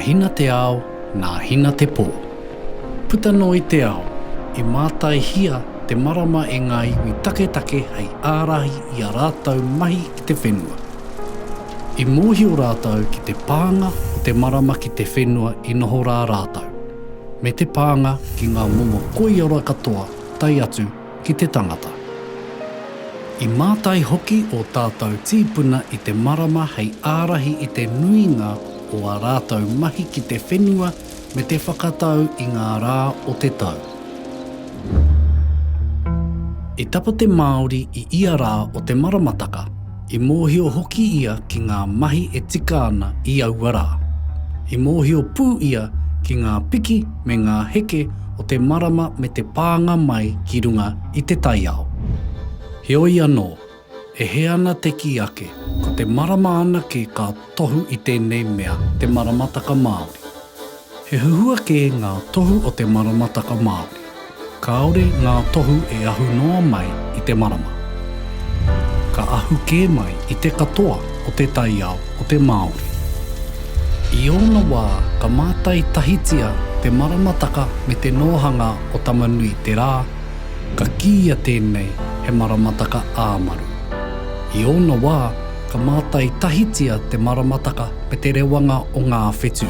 Hina te ao, nā Hina te pō. Puta noa i te ao, i mātaihia te marama e ngā iwi taketake hei ārahi i a rātou mahi ki te whenua. I mōhio rātou ki te pānga o te marama ki te whenua i noho rā rātou, me te pānga ki ngā momo koiora katoa tae atu ki te tangata. I mātai hoki ō tātou tīpuna i te marama hei ārahi i te nuinga o ā rātou mahi ki te whenua me te whakatau i ngā rā o te tau. I tapa te Māori i ia rā o te maramataka, i mōhio hoki ia ki ngā mahi e tika ana i aua rā. I mōhio pū ia ki ngā piki me ngā heke o te marama me te pānga mai ki runga i te taiao. Heoi anō, e hē ana te kī ake, ko te marama anake ka tohu i tēnei mea te maramataka Māori. He huhua kē ngā tohu o te maramataka Māori. Kāore ngā tohu e ahu noa mai i te marama. Ka ahu kē mai i te katoa o te taiao o te Māori. I ōna wā ka mātai tahitia te maramataka me te nōhanga o Tamanui-te-Rā, ka kīia tēnei he maramataka ā-maru. I ōna wā ka mātai tahitia te maramataka me te rewanga o ngā whetū.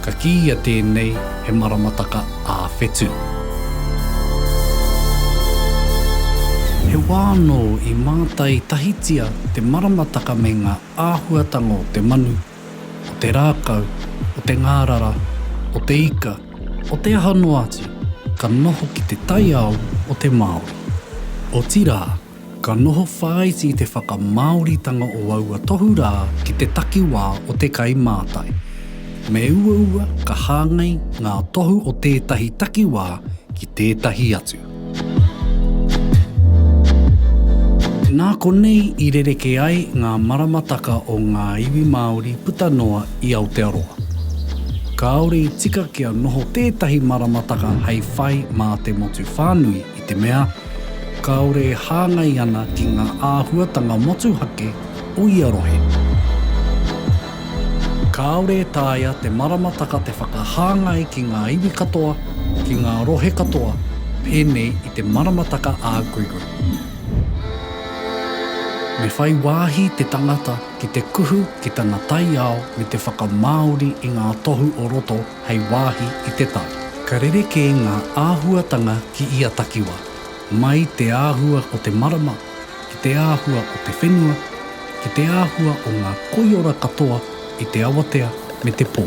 Ka kīia tēnei he maramataka ā-whetū. He wā anō i mātai tahitia te maramataka me ngā āhuatanga o te manu, o te rākau, o te ngārara, o te ika, o te aha noa atu, ka noho ki te taiao o te Māori. Otirā, Ka noho whāiti te whakamāoritanga o aua tohu rā ki te takiwā o te kaimātai. Me uaua ka hāngai ngā tohu o tētahi takiwā ki tētahi atu. Nā konei i rerekē ai ngā maramataka o ngā iwi Māori puta noa i Aotearoa. Kāore i tika kia noho tētahi maramataka hei whai mā te motu whānui i te mea, kāore e hāngai ana ki ngā āhuatanga motuhake o ia rohe. Kāore e taea te maramataka te whakahāngai ki ngā iwi katoa, ki ngā rohe katoa, pēnei i te maramataka a Gregory. Me whai wāhi te tangata ki te kuhu ki tana taiao me te whakamāori i ngā tohu o roto hei wāhi i te tau. Ka rerekē ngā āhuatanga ki ia takiwā, mai te āhua o te marama, ki te āhua o te whenua, ki te āhua o ngā koiora katoa i te awatea me te pō.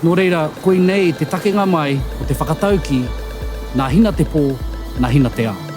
Nō reira, koinei te takenga mai o te whakataukī, Nā Hina te pō, nā Hina te ao.